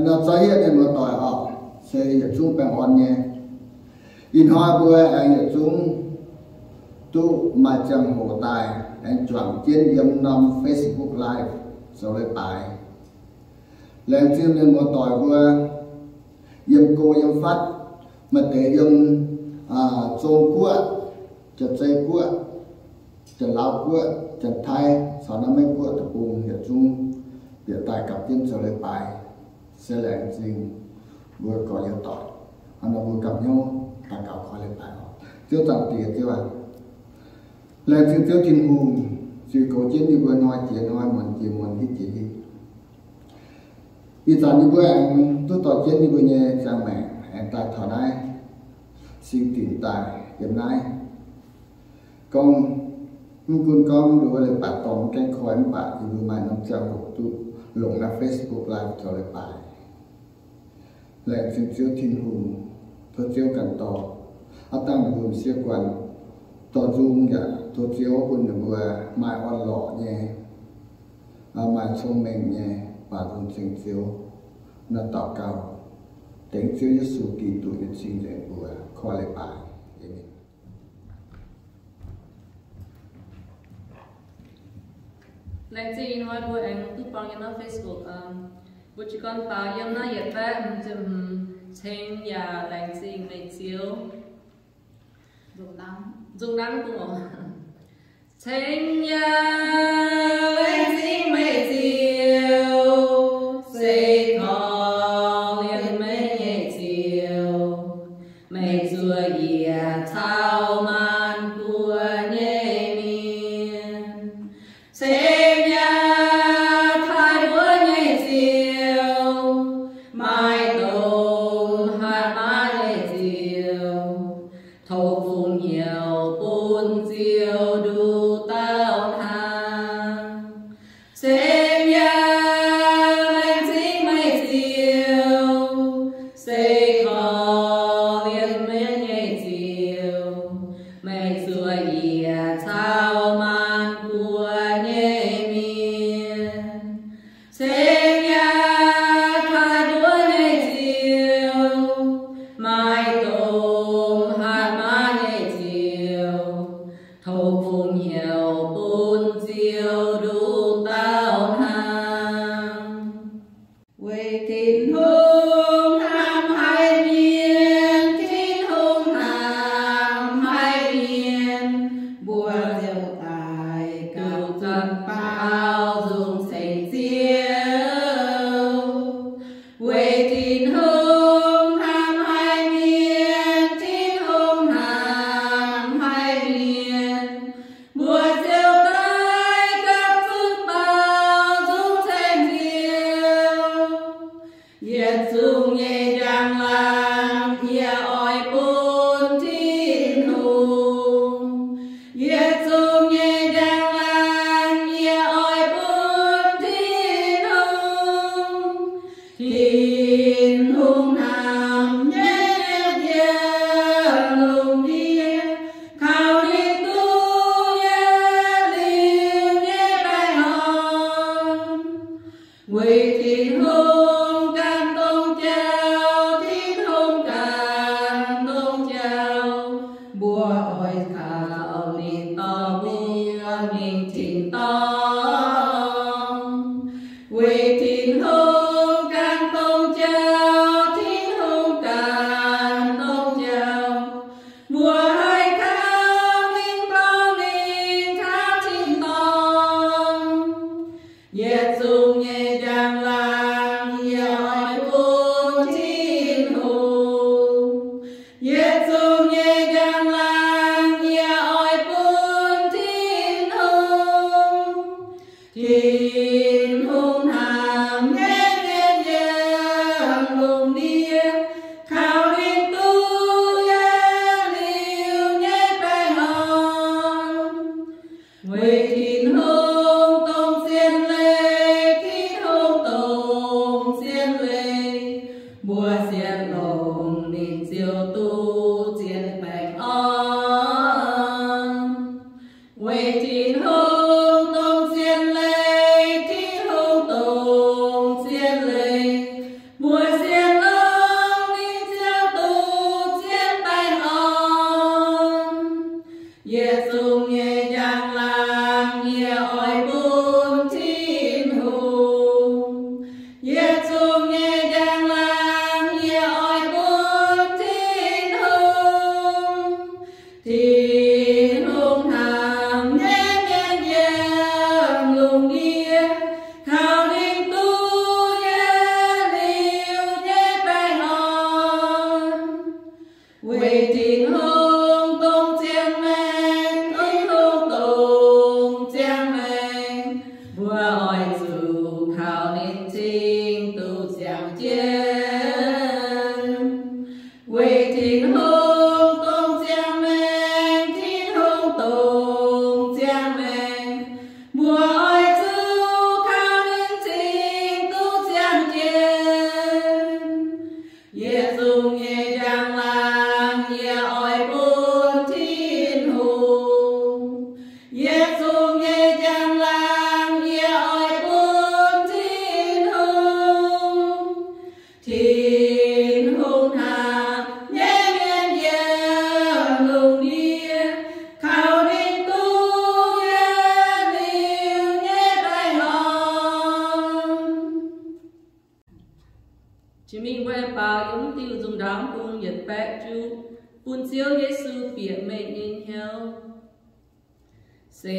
Nor, zoi yie mienh muoz-doic oc, se yietc zungv baengh orn nyei. Ih hnoi mbuo aengx yietc zungv duqv maaih ziangh hoc daaih aengx juangc jienv yiem norm Facebook Live zoux leiz-baaix. Laengz zingh mienh muoz-doic mbuo yiem go yiem fatv, maaih deix yiem Zong-Guoqv, Janx-Zei Guoqv, Janx-Laauv Guoqv, Janx-Taiv caux naaiv Meiv Guoqv deic-bung yietc zungv bieqc daaih gapv jienv zoux leiz-baaix. Se laengz zingh mbuo gorx-youz doic. Hnangv nor mbuo ganh hnyouv daux gaux koi leiz-baaix oc. Ziouv Zaangc Diex, Ziouv aac, laengz zingh Ziouv Tin-Hungh ziux goux jienv yie mbuo hnoi jiex hnoi, muonz jiex muonz, hitv jiex hitv. Ih zanc yie mbuo aengx duqv dorh jienv yie mbuo nyei ziangh maengc aengx daaih taux naaiv Singx Dingc daaih yiem naaiv. Gorngv, mv gunv gorngv mbuo leiz-baaix dorngx mv gaengh koi, mv baac yie mbuo maaih norm ziangh hoc duqv longc naaiv Facebook Live zoux leiz-baaix. Laengz zingh Ziouv Tin-Hungh. Tov Ziouv ganh dorh, aav dangh ninh mbuo m'sieqv guanh dorh nzung yaac tov Ziouv bun ninh mbuo maaih orn-lorqc nyei, maaih cong-mengh nyei, baaux nzung ceng Ziouv. Naaiv daux gaux dengv Ziouv Yesu Giduc nyei cing-nzengc mbuox koi leiz-baaix. Aamen. Laengz zingh ih hnoi mbuo aengx duqv buangh yiem naaiv Facebook. Mbuo jiez gorn faaux yiem naaiv yietc baeqv hmz ziepc hmz. Ceng yaac laengz zingh meih Ziouv. Nzung nangv bun oc. Ceng yaac laengz zingh meih Ziouv, se korv-lienh meih nyei Ziouv. Meih zuov yiec caux maanc buoz nyei mienh. Ceng yaac taaih mbuo nyei Ziouv, maaih domh hatc maaz nyei Ziouv, tov fungx hnyouv bun Ziouv nduqc dauh hnangv. Ceng yaac laengz zingh meih Ziouv, se korv-lienh meih nyei Ziouv. Meih zuov yiec caux maanc buoz nyei mienh. Ceng yaac taaih mbuo nyei Ziouv, maaih domh hatc maaz nyei Ziouv, tov fungx hnyouv bun Ziouv nduqc dauh hnangv. Weic Tin-Hungh hnamv haic mienh, Tin-Hungh hnamv haic mienh, mbuo ziouc daaih gapv zunc baaux nzung ceng Ziouv. Weic Tin-Hungh hnamv haic mienh, Tin-Hungh hnamv haic mienh, mbuo ziouc daaih gapv zunc baaux nzung ceng Ziouv. Yietc zungv nyei njang-laangc yie oix bun Tin-Hungh. Yietc zungv nyei njang-laangc yie oix bun Tin-Hungh. Tin-Hungh hnamv nyei yiem lungh ndiev, kaux ninh duqv yiem liuz nyei baengh orn. Weic Tin-Hungh ganh dongh jauv, Tin-Hungh ganh dongh jauv, mbuo oix kaux ninh dorh mbuo mingh tin-dorngh. Weic Tin-Hungh ganh dongh jauv, Tin-Hungh ganh dongh jauv, mbuo haih kaux ninh, dorh ninh taux tin-dorngh. Yietc zungv nyei njang-laangc yie oix bun Tin-Hungh. Yietc zungv nyei njang-laangc yie oix bun Tin-Hungh. Tin-Hungh hnamv nyei mienh yiem lungh ndiev, kaux ninh duqv yiem liuz nyei baengh orn. Weic Tin-Hungh dongh zien leiz, Tin-Hungh dongh zien leiz, mbuo sienx longx ninh ziouc duqv Tin-Hungh dongh ziangh maengc, Tin-Hungh dongh ziangh maengc, mbuo oix zuqc kaux ninh cing duqv ziangh jienv. Weic Tin-Hungh dongh ziangh maengc, Tin-Hungh dongh ziangh maengc, mbuo oix zuqc kaux ninh cing duqv ziangh jienv. Yietc zungv nyei njang-laangc yie oix bun Tin-Hungh. Yietc zungv nyei njang-laangc yie oix bun Tin-Hungh. Tin-Hungh hnangv nyei mienh yiem lungh ndiev, kaux ninh duqv yiem liuz nyei baengh orn. Jiex mingh mbuo baaux yiem diuh nzung ndaangc bung yietc baeqv juqv, bun Ziouv Yesu bieqc meih nyei hnyouv. Se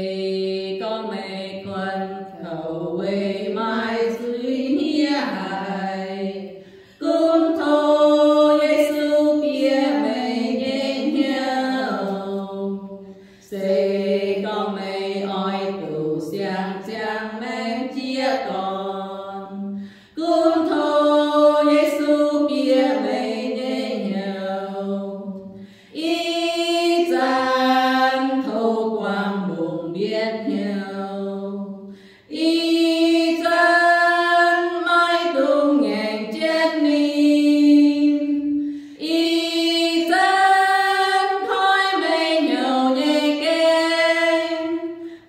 gorngv meih kuonx kouv weic maaih zuiz hniev haic, gunv tov Yesu bieqc meih nyei hnyouv. Se gorngv meih oix duqv siang-ziangh maengc jiez gorn, gunv tov Yesu bieqc meih nyei hnyouv. Ih zanc tov buangh mbungh mbienv hnyouv. Ih zanc maiv dungx ngaengc jienv ninh. Ih zanc koiv meih hnyouv nyei gaengh,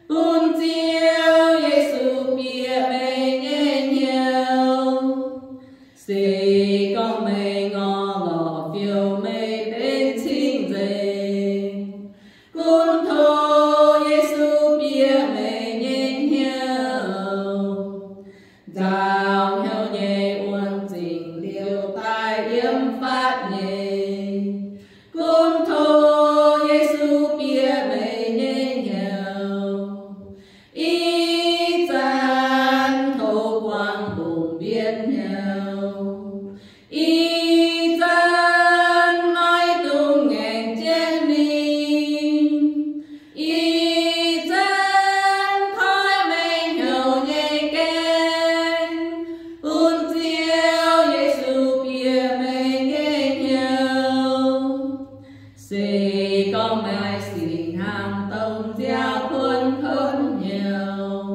bun Ziouv Yesu bieqc meih nyei hnyouv. Se gorngv meih ngorc lorh fiou meih benx cing-nzengc, gunv tov Yesu bieqc meih nyei hnyouv. Nzauh hnyouv nyei wuonh zingh liouh daaih yiem fatv nyei, gunv tov Yesu bieqc meih nyei hnyouv. Ih zanc tov buangh mbungh mbienv hnyouv. Ih zanc maiv dungx ngaengc jienv ninh. Ih zanc koiv meih hnyouv nyei gaengh, bun Ziouv Yesu bieqc meih nyei hnyouv. Se gorngv meih singx hnaangx dongh nziaaux kuonx-kuonx hnyouv,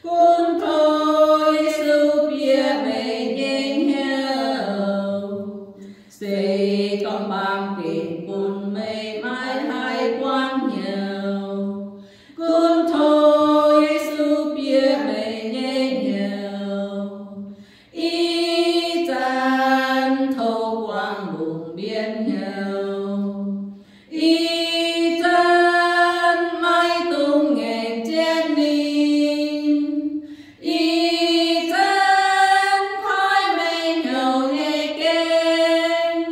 gunv tov Yesu bieqc meih nyei hnyouv. Se gorngv baamh gen bun meih maiv haih buangv hnyouv, gunv tov Yesu bieqc meih nyei hnyouv. Ih zanc tov buangh lungh mbienv hnyouv. Ih zanc maiv dungx ngaengc jienv ninh. Ih zanc koiv meih hnyouv nyei gaengh,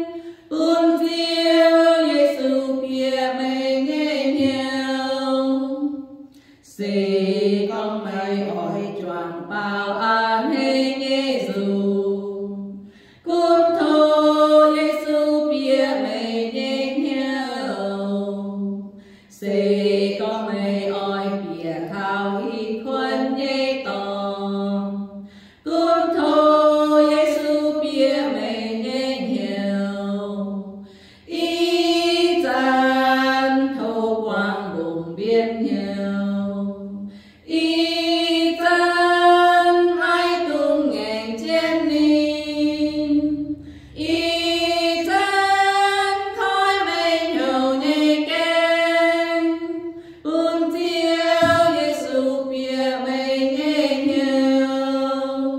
bun Ziouv Yesu bieqc meih nyei hnyouv. Se gorngv meih oix juangc baaux a'hneiv nyei nzungh, gunv tov Yesu bieqc meih nyei hnyouv. Se gorngv meih oix bieqc taux i kuonx nyei dorngx, gunv tov Yesu bieqc meih nyei hnyouv. Ih zanc tov buangh lungh mbienv hnyouv. Ih zanc maiv dungx ngaengc jienv ninh. Ih zanc koiv meih hnyouv nyei gaengh, bun Ziouv Yesu bieqc meih nyei hnyouv.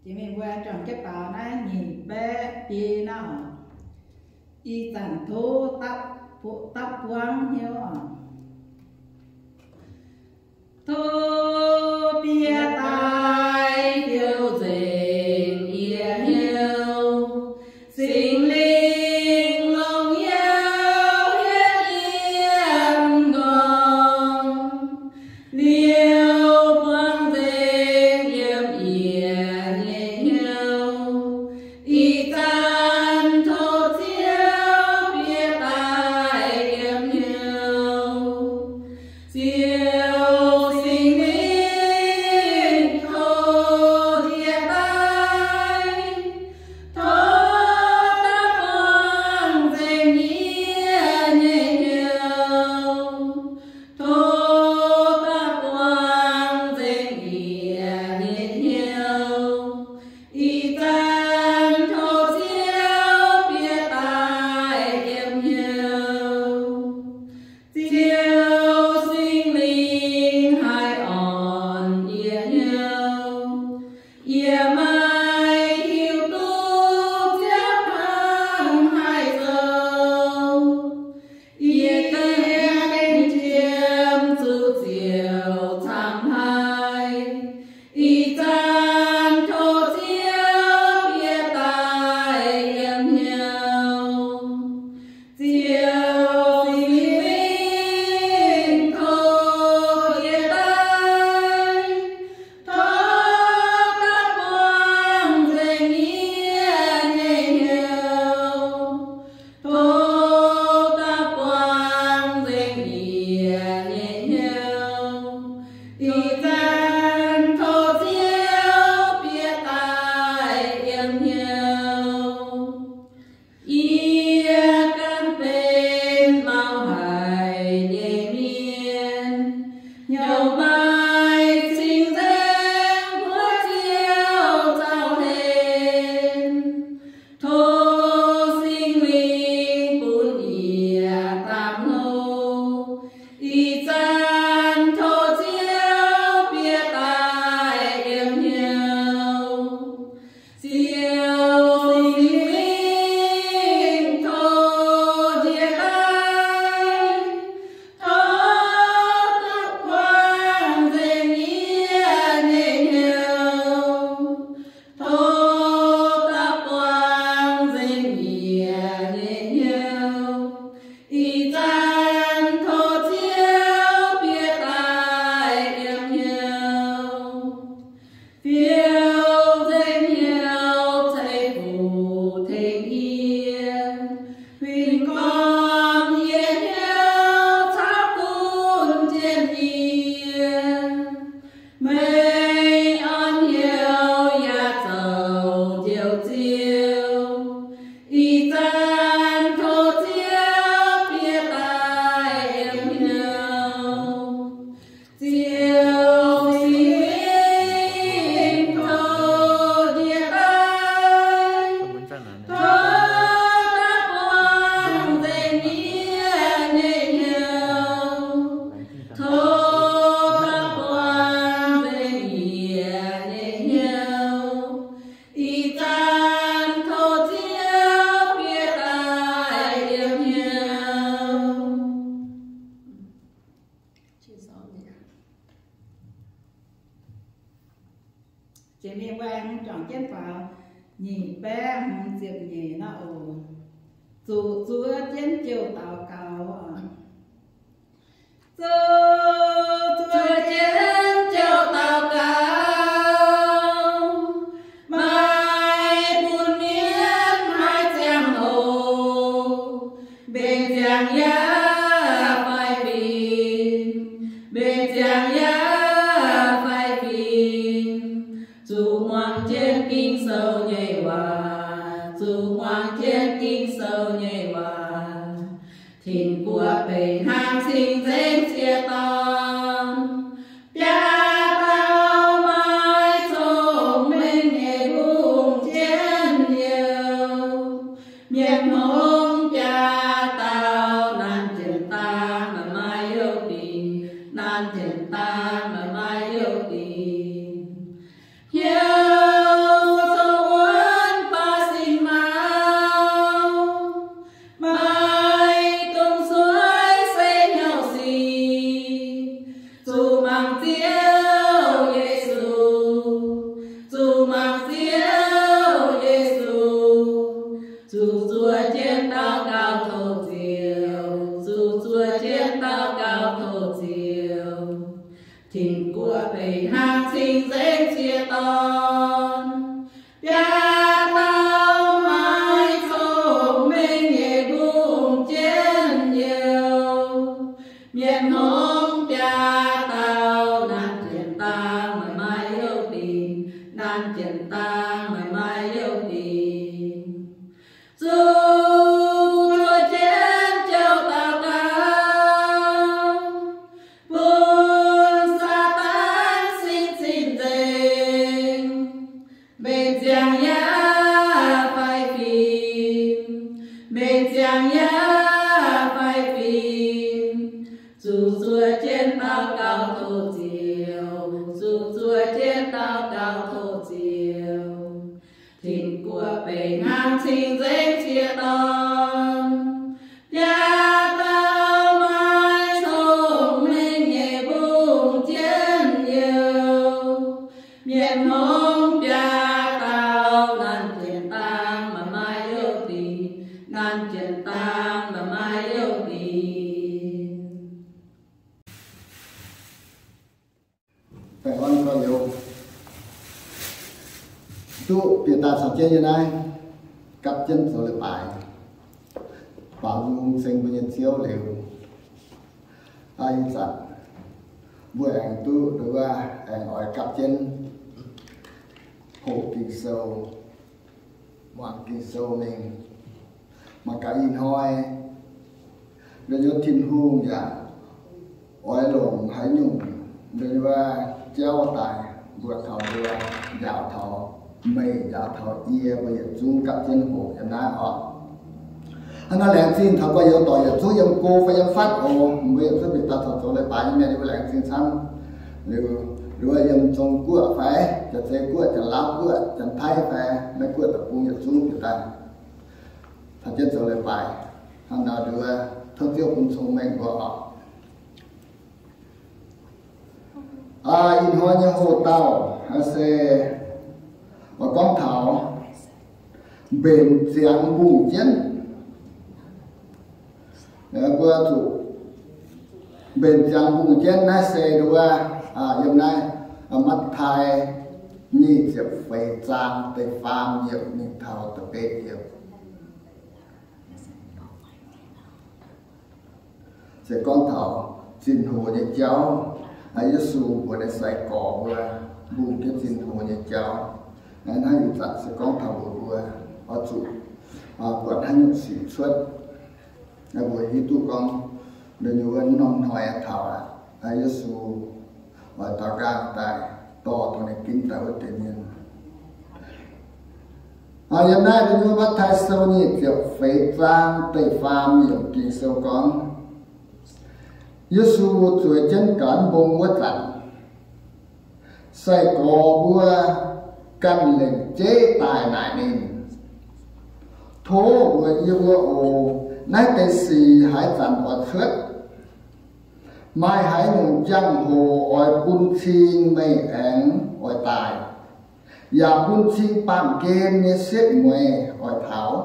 Jiex mingh mbuo juangc jienv baaux naaiv nyic baeqv biei nor. Ih zanc tov dapv, dapv buangv hnyouv oc. Tov bieqc daaih fiou nzengc yie hnyouv, Singx Lingh longc hnyouv hietv yiem m'nqorngv, liouh buangv nzengc yiem yie Yie maiv hiuv duqv Ziouv hnangv haaix zoux, yie gengh qiemx zuqc ziouc camv haic. Ih zanc tov Ziouv bieqc daaih yiem hnyouv. Ziouv Singx Lingh tov jiex daaih, tov daaih buangh nzengc yie nyei hnyouv. Tov daaih buangh nzengc yie nyei hnyouv. Ih zanc tov Ziouv bieqc daaih yiem hnyouv. Yie ganh benx mauh haic nyei mienh, hnyouv maaih cing-nzengc mbuox Ziouv zaux hlen. Tov Singx Lingh bun yie dapv hlo. Ih zanc tov Ziouv bieqc daaih yiem hnyouv. Ziouv Singx Lingh tov jiex daaih, tov daaih buangh nzengc yie nyei hnyouv. Tov daaih buangh nzengc yie nyei hnyouv. Ih zanc tov Ziouv bieqc daaih yiem hnyouv. Fiou nzengc hnyouv ceix fuqv tengx yie, huin gorn yie hnyouv caux gunv jienv yie. Meih orn hnyouv yaac zoux Njoux Ziouv. Ih zanc tov Ziouv bieqc daaih yiem hnyouv. Ziouv Singx Lingh tov jiex daaih, tov daaih buangh nzengc yie nyei hnyouv. Tov daaih buangh nzengc yie nyei hnyouv. Ih zanc tov Ziouv bieqc daaih yiem hnyouv. Jiex mingh waeng juangc jienv faaux nyic baeqv hmz ziepc nyeic naaiv oc. Zuqc zuov jienv jouh daux gaux. Zuqc zuov jienv jouh daux gaux, maiv bun mienv maiv ziangh hoc mbenc ziangh yaauv fai fim, mbenc ziangh yaauv fai fim. Zuqc muangx jienv Ging-Sou nyei waac, zuqc muangx jienv Ging-Sou nyei waac. Tin-guoqv benx hnangv cing-nzengc sieqv dorn, biaa dauh maiv cong-mengh nyei hungh jienv youh. Mienh hngongx biaa dauh nanv jienv dangh maaih youh dinc, nanv jienv dangh maaih youh dinc. Hnyouv zungv wuonv baac sin maux, maiv dungx suiv se hnyouv sic. Zuqc mangc Ziouv Yesu, zuqc mangc Ziouv Yesu. Zuqc zuov jienv daux gaux tov Ziouv, zuqc zuov jienv daux gaux tov Ziouv. Tin-guoqv benx hnangv cing-nzengc sieqv dorn, biaa dauh maiv cong-mengh nyei hungh jienv youh. Mienh hngongx biaa dauh nanv jienv dangh maaih youh dinc, nanv jienv dangh maaih youh dinc. Zuqc zuov jienv jouh daux gaux, bun Saadaan sin cing-nzengc, mbenc ziangh yaauv fai fim, mbenc ziangh yaauv fai fim. Zuqc zuov jienv daux gaux tov Ziouv, zuqc zuov jienv daux gaux tov Ziouv. Weic hnangv cing-nzengc ziex dorn, biaa dauh maaih cong-mengh nyei mbungv jienv youh. Mienh hngongx biaa dauh, nanv jienv dangh maaih youh dingc, nanv jienv dangh maaih youh dingc. Baengh orn gorx-youz, duqv bieqc daaih caux jienv yie naaiv gapv jienv zoux leiz-baaix, baaux nzung ceng mbuo nyei Ziouv liuz, ih zanc mbuo aengx duqv nduov aengx oix gapv jienv hoqc Ging-Sou, muangx Ging-Sou mingh. Mangc gaax ih hnoi nduov nyei Tin-Hungh yaac oix longc haaix nyungc nduov nyei jauv daaih mbuox taux mbuo, njaaux taux meih, njaaux taux yie, mbuo yietc zungv gapv jienv hoqc yiem naaiv oc. Hnangv naaiv laengz zingh taux gorx-youz dorc yietc zungv yiem go fai yiem fatv oc. Mbuo yietc zungv bieqc daaih caux zoux leiz-baaix nyei mienh, yie mbuo laengz zingh camv. Liuz, nduov yiem Zong-Guoqv fai Janx-Zei Guoqv, Janx-Laauv Guoqv, Janx-Taiv fai Meiv Guoqv deic-bung yietc zungv bieqc daaih caux jienv zoux leiz-baaix. Hnangv naaiv nduov tov Ziouv bun cong-mengh mbuo oc. Ih hnoi nyei hoc-dauh se oix gorngv taux mbenc ziangx mbungh jienv. Mbuo zuqc mbenc ziangx mbungh jienv naaiv se nduov yiem naaiv Matv^taai nyic ziepc feix zaang da'faam yiemc mingh taux da'betv yiemc. Se gorngv taux zinh hoc nyei jauv, Yesu mbuox ninh sai-gorx mbuo mbungh jienv zinh hoc nyei jauv. Naaiv ih zanc se gorngv taux mbuox mbuo oix zuqc buatc haaix nyungc sic cuotv. Mbuo hiuv duqv gorngv, ninh wuov norm hnoi taux aqv, Yesu oix daux nqaang daaih dorh dongh ninh ginv daaih wuov deix mienh. Yiem naaiv mbuo nyei Matv^taai Sou nyic ziepc feix zaang da'faam yiemc Ging-Sou gorngv, Yesu zueiz jienv gaax mbong wuov zanc, sai-gorx mbuo ganh lengc jeiv daaih naaic ninh, Tov mbuox yie mbuo oc, naaiv deix sic haaix zanc oix cuotv? Maaih haaix nyungc jangx-hoc oix bun cing meih aengx oix daaih, yaac bun cing baamh gen nyei setv mueiz oix taux?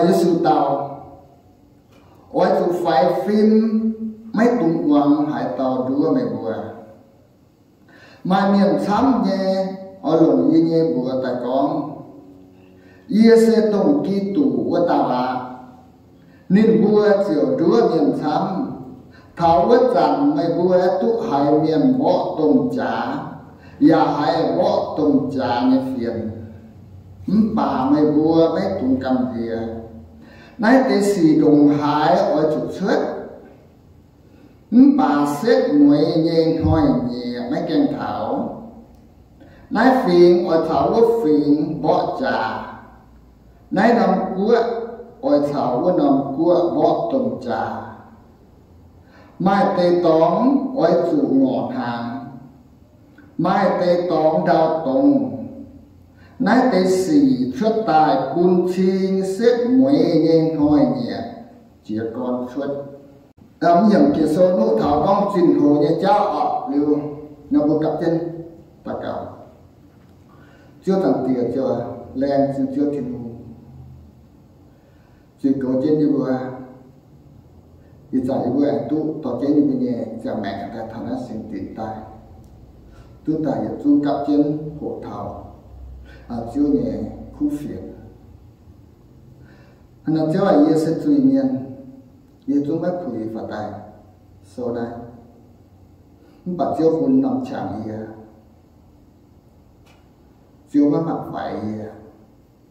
Yesu dau, Oix zuqc faix fim, maiv dungx muangx haaix dauh nduov meih mbuo. Maaih mienh camv nyei oix longc yie nyei mbuox daaih gorngv, Yie se dongh Giduc wuov dauh aqv. Ninh mbuo ziouc nduov mienh camv. Taux wuov zanc meih mbuo duqv haiz mienh mborqv domh jaax, yaac haiz mborqv domh jaax nyei fienx, mv baac meih mbuo maiv dungx gamh nziex. Naaiv deix sic ndongc haaix oix zuqc cuotv? Mv baac setv mueiz nyei hnoi-nyieqc maiv gaengh taux. Naaiv fingx oix caux wuov fingx mborqv jaax. Naaiv norm guoqv oix caux wuov norm guoqv mborqv domh jaax. Maaih deix dorngx oix zuqc ngorc hnaangx, maaih deix dorngx ndau dongz. Naaiv deix sic cuotv daaih bun cing setv mueiz nyei hnoi-nyieqc jiez gorn cuotv. Mv nyiemc Ging-Sou nuqv taux gorngv zinh hoc nyei jauv orqc. Liuz nor mbuo gapv jienv daux gaux. Ziouv Zaangc Diex, Ziouv, laengz zingh Ziouv Tin-Hungh zuiz goux jienv yie mbuo. Ih zanc yie mbuo aengx duqv dorh jienv yie mbuo nyei ziangh maengc daaih taux naaiv singx dinc daaih, duqv daaih yietc zungv gapv jienv hoqc taux Ziouv nyei kuv fienx. Hnangv naaiv Ziouv aac, yie se zuiz-mienh, yie zungv maiv puix faaux daaih sou naaiv. Mv baac Ziouv bun norm qangx yie. Ziouv maiv mangc faix yie,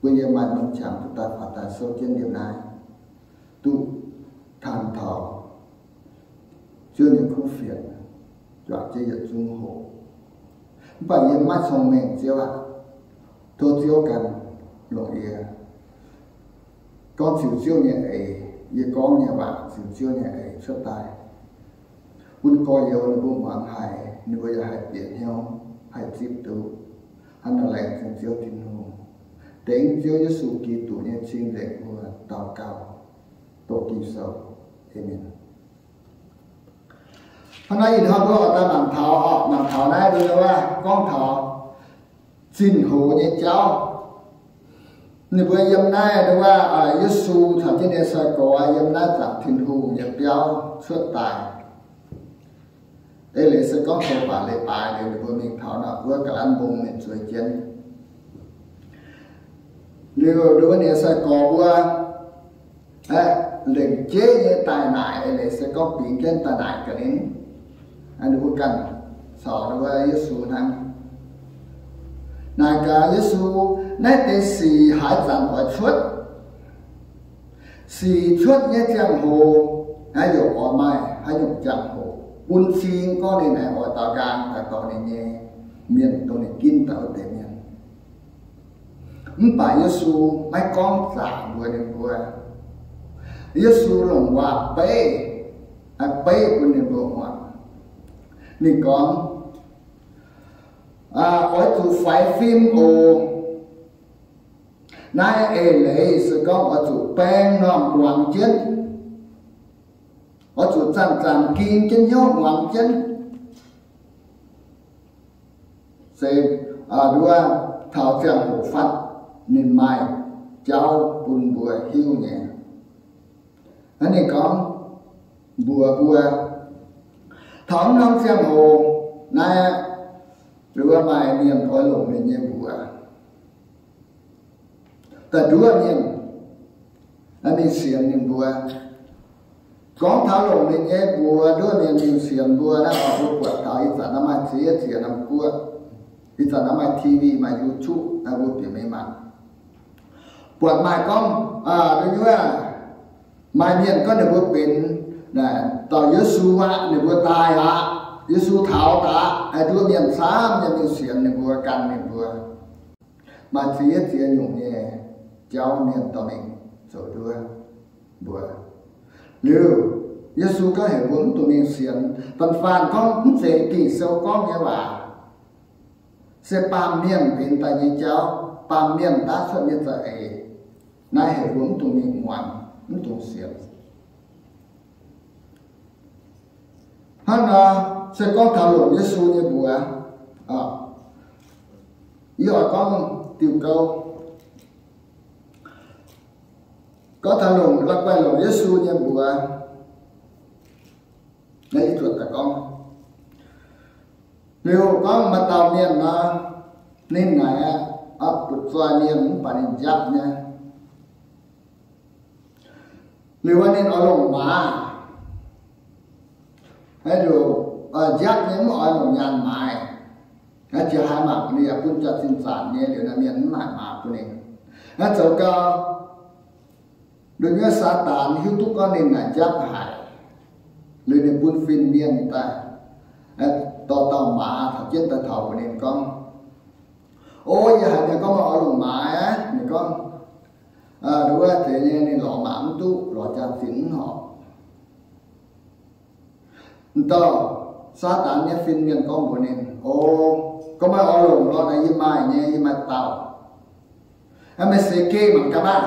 bun yie maaih norm qangx duqv daaih faaux daaih sou jienv liemh naaiv, duqv taux Ziouv nyei kuv fienx, juangc jienv yietc zungv hoqc. Mv baac yie maiv cong-mengh, Ziouv aac. Tov Ziouv ganh longc yie gorngv ziux Ziouv nyei eix, yie gorngv nyei waac ziux Ziouv nyei eix cuotv daaih, bun gorx-youz ninh mbuo muangx haiz, ninh mbuo yaac haih bieqc hnyouv, haih zipv duqv. Hnangv naaiv laengz zingh Ziouv Tin-Hungh. dengv Ziouv Yesu Giduc nyei cing-nzengc mbuo daux gaux, doqc Ging-Sou. Aamen. Hnangv naaiv ih hnoi mbuo oix daaih mangc taux, mangc taux naaiv, gorngv taux zinh hoz nyei jauv. Ninh mbuo yiem naaiv, Yesu caux jienv nyei sai-gorx yiem naaiv zaangc Tin-Hungh nyei biauv cuotv daaih. Eix leiz se gorngv zoux baac leiz-baaix liuz, ninh mbuo mingh taux naaic wuov ga'lanv mbong mingh zueiz jienv. Liuz ninh mbuo nyei sai-gorx mbuo lengc jeiv nyei daaih naaic, eix leiz se gorngv bingx jienv daaih naaic ga'naaiv. Ninh mbuo ganh caux Yesu hnangv, naaic gaax Yesu, Naaiv deix sic haaix zanc oix cuotv? Sic cuotv nyei ziangh hoc naaiv yaac oix maaih haaix nyungc ziangh hoc bun cing gorngv ninh aengx oix daux nqaang daaih dorh ninh nyei mienh, dongh ninh ginv daaih wuov deix mienh. Mv baac Yesu maiv gorngv zaangc mbuox ninh mbuo. Yesu longc waac beiv, beiv bun ninh mbuo muangx. Ninh gorngv, Oix zuqc faix fim oc. Naaiv eix leiz se gorngv oix zuqc baeng m'normh muangx jienv, oix zuqc zanc-zanc ging jienv hnyouv muangx jienv, se nduov taux ziangh hoc fatv ninh maaih jauv bun mbuo hiuv nyei. Hnangv ninh gorngv mbuox mbuo, taux norm ziangh hoc naaiv, nduov maaih mienh oix longc ninh nyei mbuox daaih nduov mienh, mingh sienx ninh mbuo. Gorngv taux longc ninh nyei mbuox nduov mienh mingh sienx mbuo naaiv, mbuo buatc taux ih zanc naaiv maaih ziex ziex norm guoqv, ih zanc naaiv maaih T V, maaih YouTube, mbuo bieqc mingh mangc, buatc maaih gorngv, nduov, maaih mienh gorngv ninh mbuo benx dauh Yesu aqv, ninh mbuo daaih aqv, Yesu taux daaih aqv, nduov mienh camv nyei mingh sienx ninh mbuo, gan ninh mbuo. Maaih ziex ziex nyungc nyei jauv mienh dorh mingh zoux nduov mbuo. Liuz, Yesu gorngv heuc mbuo mv dungx mingh sienx. Da'faanh gorngv mv zeiz Ging-Sou gorngv nyei waac. Se baamh mienh benx daaih nyei jauv, baamh mienh daav cuotv nyei za'eix. Naaiv heuc mbuo mv dungx mingh muangx, mv dungx sienx. Hnangv nor, se gorngv taux longc Yesu nyei mbuox, yie oix gorngv diuh gouv. Gorngv taux longc, la'guaih longc Yesu nyei mbuox, naaiv yie zuotc daaih gorngv. Liuz gorngv maaih dauh mienh nor, ninh naaic aqv, butv-zoih mienh mv baac ninh njapv nyei. Liuz wuov ninh oix longc maaz, haaix nyungc, njapv nyei mv oix longc nyaanh maaiz. Naaiv jiex haaix mangc ninh yaac bun jaax-zinh zaanc nyei, liuz naaiv mienh mv naaic maaz bun ninh. Naaiv zoux gau, nduov nyei Saadaan hiuv duqv gorngv ninh naaic njapv haic, liuz ninh bun fin-mienh daaih dorh dauh maaz taux jienv daaih taux mbuox ninh gorngv, O, yie haiz meih gorngv meih oix longc maaz aqv. Ninh gorngv, nduov, deix nyei ninh lorz maaz mv duqv, lorz jaax-zinh mv horpc. M'dauh Saadaan nyei fin-mienh gorngv mbuox ninh, O, gorngv meih oix longc lorz naaic, yie maaih nyei, yie maaih dauh. Aa, meih seix geh mangc gaax maah!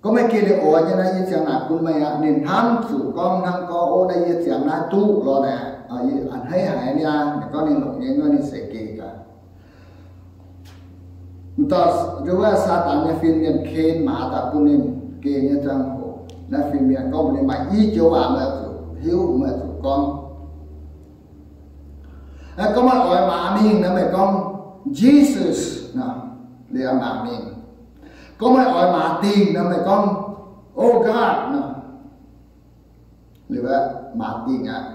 Gorngv meih geh liuz oix nyei naaiv, yie ziangx naaic bun meih aqv. Ninh hnamv zuqc gorngv hnangv gorngv, O, naaiv yie ziangx naaiv duqv lorz naaic, a'hneiv haic niaa. Ninh gorngv ninh longc nyei, ninh seix geh gaax. M'dauh nduov Saadaan nyei fin-mienh ken maaz daaih bun ninh geh nyei ziangh hoc, naaiv fin-mienh gorngv mbuox ninh, Maaih i joux waac meih oix zuqc hiuv, meih oix zuqc gorngv. Gorngv meih oix maaz mingh nor, meih gorngv, Jesus, liuz maaz mingh. Gorngv meih oix maaz dingh nor, meih gorngv, O God, liuz maaz dingh aqv.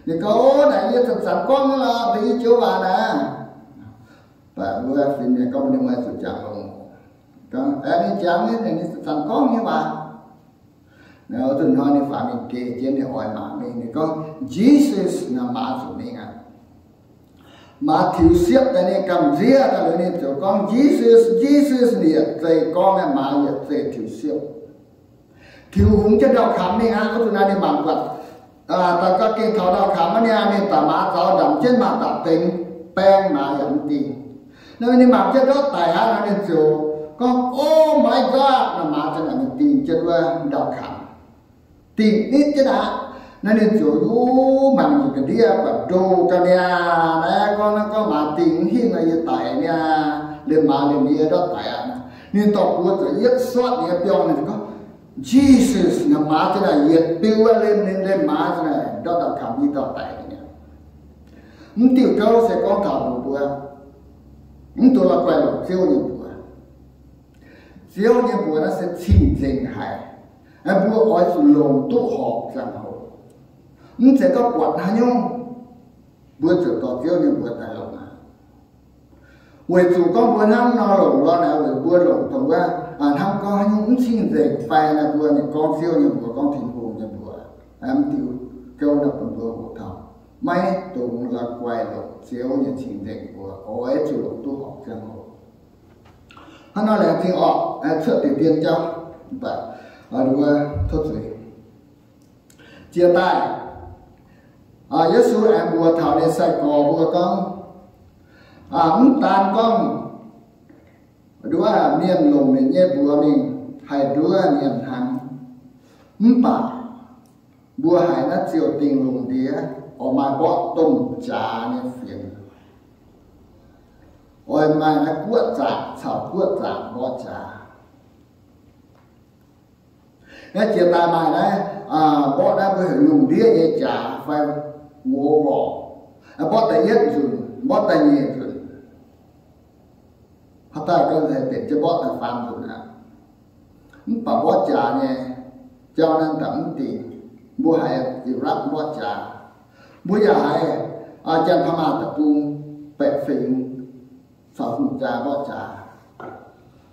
Ninh gorngv, O, naaic yie zanc-zanc gorngv nyei lorqc, deix i joux waac naaic. Mv baac wuov fin-mienh gorngv mbuox ninh, Meih zuqc jangx longx. Gorngv, Aengx ninh jangx nyei, ninh zanc-zanc gorngv nyei waac. Naaiv zuqc hnoi ninh faaux mingh geh jienv, ninh oix maaz mingh, ninh gorngv, Jesus, naaic maaz zuqc mingh aqv. Maaz tiux siepv daaih, ninh gamh nziev daaih liuz ninh ziouc gorngv, Jesus, Jesus, ninh yietc zeih gorngv, naaiv maaz yietc zeih tiux siepv. Tiux hungx jienv ndau-kamx mingh aqv. Wuov zuqc naaiv ninh mangc buatc daaih ga'gengh taux ndau-kamx aqv, ninh daaih maaz zaux ndamc jienv maaz dapc dengx, baeng maaz yaac mv dingh. Naaiv ninh mangc jienv ndortv daic aqv nor, ninh ziouc gorngv, Oh my God! Naaiv maaz ziouc naaic ninh dingh jienv wuov ndau-kaanx, dingh nitv jienv aqv. Naaiv ninh ziouc yungh mangc njiec ga'ndiev buatc ndoh ga'niaa naaiv, gorngv, Naaiv gorngv maaz dingh mv hingh nor yie daic niaa, liemh maaz liemh yie ndortv daic aqv. Ninh dorh buoz ziouc yietv sortv ninh nyei biorngh, ninh ziouc gorngv, Jesus, naaiv maaz ziouc naaic yietc biu aqv, liemh ninh, liemh maaz ziouc naaic ndortv ndau-kaanx, yie ndortv daic niaa. Mv diuh gouv se gorngv taux mbuox mbuo, mv dungx la'guaih longc Ziouv nyei mbuox. Ziouv nyei mbuox naaiv se cing-nzengc haic. Mbuo oix zuqc longc duqv horpc ziangh hoc. Mv zeiz gorngv buatc haaix nyungc, mbuo ziouc dorh Ziouv nyei mbuox daaih longc aqv. Weic zuqc gorngv mbuo hnangv nor longc lorqc naaic, weic mbuo longc dongh wuov, hnangv gorngv haaix nyungc mv cing-nzengc fai naaiv, mbuo ninh gorngv Ziouv nyei mbuox, gorngv Tin-Hungh nyei mbuox. Mv diuh gouv naaiv bun mbuo hoqc taux maiv dungx la'guaih longc Ziouv nyei cing-nzengc mbuox, oix zuqc longc duqv horpc ziangh hoc. Hnangv nor laengz zingh orqc, cuotv deix dien jauv, mv baac tov zuiz. Jiex daaih, Yesu aengx mbuox taux ninh sai-gorx mbuo gorngv, mv daan gorngv nduov mienh longc ninh nyei mbuox mingh haih nduov mienh hnangv, mv baac mbuo haiz naaiv ziouc dingh lungh ndiev oix maaih mborqv domh jaax nyei fienx, oix maaih naaiv guoqv zaangc caux guoqv zaangc mborqv jaax. Naaiv jiex daaih maaih naaiv mborqv naaiv mbuo heuc lungh ndiev nyei jaax fai world war. Mborqv da'yietv nzunc, mborqv da'nyeic nzunc, haaix daaih ga'naaiv benx jienv mborqv da'faam nzunc aqv. Mv baac mborqv jaax nyei jauv naaiv daaih mv dingc. Mbuo haiz Iraq mborqv jaax, mbuo yaac haiz Janx-Paa Maah deic-bung baeqc fingx caux hungh jaa mborqv jaax,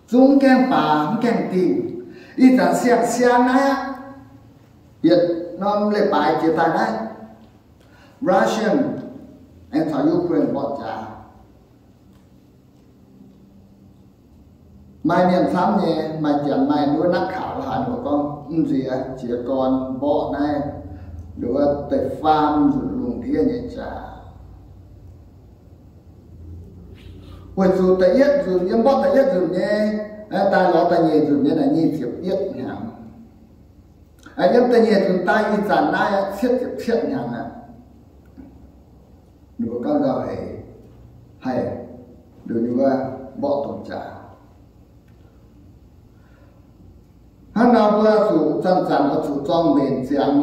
zungv mv gaengh baac mv gaengh dingh. Ih zanc siang-siang naaiv, yietc norm leiz-baaix jiex daaih naaiv, Russian aengx caux Ukraine mborqv jaax. Maaih mienh camv nyei, maaih janx maaih wuov นักข่าว la'haaix nor gorngv, mv nziex jiez gorn mborqv naaiv nduov da'faam nzunc lungh ndiev nyei jaax. Weic zuqc da'yietv nzunc, yiem mborqv da'yietv nzunc nyei daaih lorz da'nyeic nzunc nyei naaic nyic ziepc yietv hnyangx. Yiem da'nyeic nzunc daaih ih zanc naaiv cietv ziepc cietv hnyangx aqv. Ninh mbuo gauh nzauh heix, haih nduov mborqv domh jaax. Hnangv nor mbuo zuqc zanc-zanc oix zuqc zorng mbenc ziangx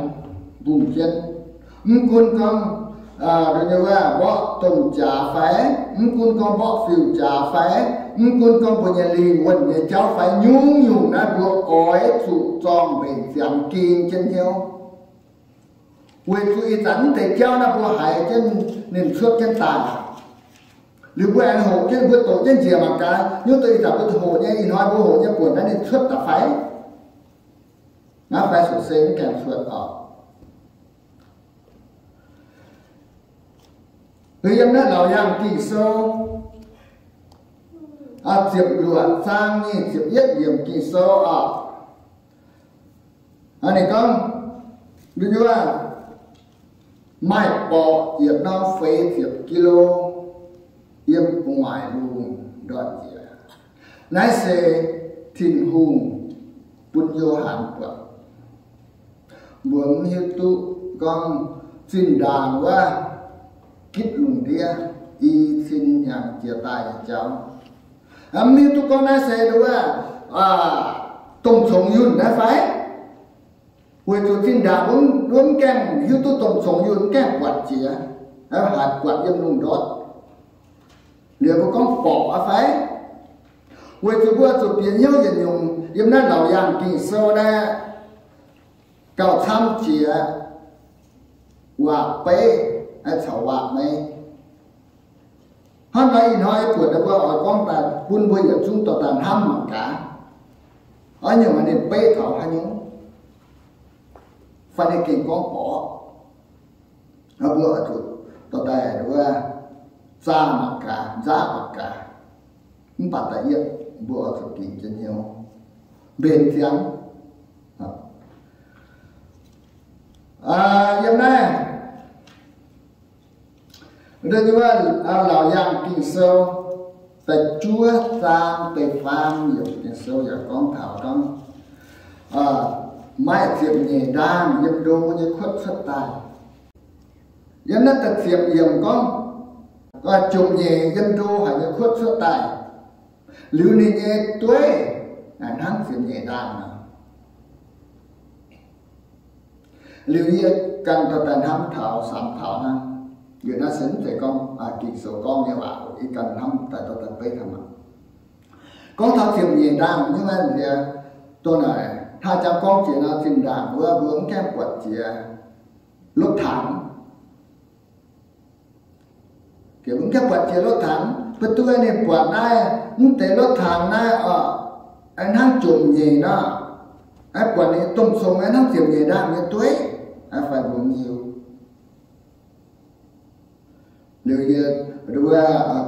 mbungh jienv. Mv gunv gorngv nduov mborqv domh jaax fai, mv gunv gorngv mborqv fiuv-jaax fai, mv gunv gorngv mbuo nyei lingh wuonh nyei jauv fai, nyungc-nyungc naaiv mbuo oix zuqc zorng mbenc ziangx ging jienv hnyouv. Weic zuqc ih zanc mv deix jauv naaiv mbuo haiz jienv ninh cuotv jienv daaih, liuz mbuo aengx hoqc jienv, mbuo doqc jienv njiec mangc gaax, nyungc deix ih zanc mbuo hoqc nyei, ih hnoi mbuo hoqc nyei buonc naaiv ninh cuotv daaih fai? Naaiv fai sou se mv gaengh cuotv oc. Yiem naaiv Laauc Yaangh Ging-Sou ziepc luoqc zaang nyic ziepc yietv yiemc Ging-Sou oc. Ninh gorngv, nduov, maaih borqc yietc norm feix ziepc กิโล yiem gu'nguaaic lungh ndortv njiec. Naaiv se Tin-Hungh bun Yo^han buatc. Mbuo mv hiuv duqv gorngv zinh ndaangc wuov gitv lungh ndiev i cin hnyangx jiex daaih nyei jauv. Mv hiuv duqv gorngv naaiv se nduov, domh congx yunh naaiv fai? Weic zuqc zinh ndaangc mbuo mv gaengh hiuv duqv domh congx yunh, mv gaengh buatc jiex, haiz buatc yiem lungh ndortv. Liuz mbuo gorngv borqc aqv fai? Weic zuqc mbuo zuqc bieqc hnyouv yietc nyungc yiem naaiv Laauc Yaangh Ging-Sou naaiv gauh camv jiex waac-beiv caux waac-meiv. Hnangv naaiv ih hnoi buatc naaiv mbuo oix gorngv daaih bun mbuo yietc zungv dorh daaih hnamv mangc gaax, haaix nyungc ninh beiv taux haaix nyungc, fai ninh gengh gorngv borqc. Mbuo oix zuqc dorh daaih wuov zaah mangc gaax, nzaav mangc gaax. Mv baac da'yietv mbuo oix zuqc dingc jienv hnyouv, mbenc ziangx. Yiem naaiv, Laauc Yaangh Ging-Sou da'juov zaang da'faam yiemc Ging-Sou yaac gorngv taux gorngv, maiv ziepc nyeic ndaangh yiem ndo nyei kuotv cuotv daaih. Yiem naaiv da'ziepc yiemc gorngv, jomc nyeic yiem ndo haic nyei kuotv cuotv daaih, liuz ninh nyei dueiv hnangv ziepc nyeic ndaangh nor. Liuz yie ganh dorh daaih hnamv taux samx taux hnangv. Liuz naaiv se mv zeiz gorngv Ging-Sou gorngv nyei waac, yie ganh hnamv daaih dorh daaih beiv taux maah. Gorngv taux ziepc nyeic ndaangh nyei naaiv nziex, dongh naaic hnangv jangx gorngv jiex nor, zinh ndaangc wuov mbuo mv gaengh buatc jiex รถถัง. Mv gaengh buatc jiex รถถัง, mv baac duqv ninh buatc naaiv, mv deix รถถัง naaiv oc, hnangv jomc nyeic nor, buatc ninh domh cong hnangv ziepc nyeic ndaangh nyei dueiv, fai mbuo mv hiuv. Liuz yie nduov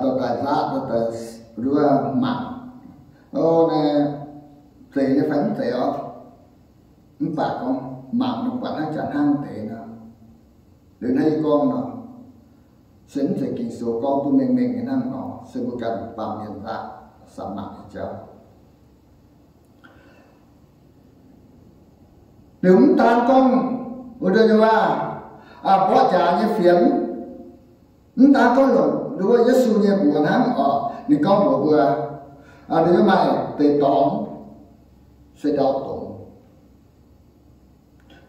dorh daaih nzaqv, nduov mangc, o, naaiv zeiz nyei fai mv zeiz oc. Mv baac gorngv mangc nor buatc hnangv jaax hnangv deix nor. Liuz naaiv yie gorngv nor, se mv zeiz Ging-Sou gorngv duqv mengh mengh nyei hnangv nor, se mbuo ganh baamh mienh nzaqv samx mangc nyei jauv. Liuz mv daan gorngv wuov nduov nyei waac, mborqv jaax nyei fienx, mv daan gorngv longc nduov Yesu nyei mbuox hnangv oc. Ninh gorngv mbuox mbuo, nduov nyei maaih deix dorngx se ndau dongz.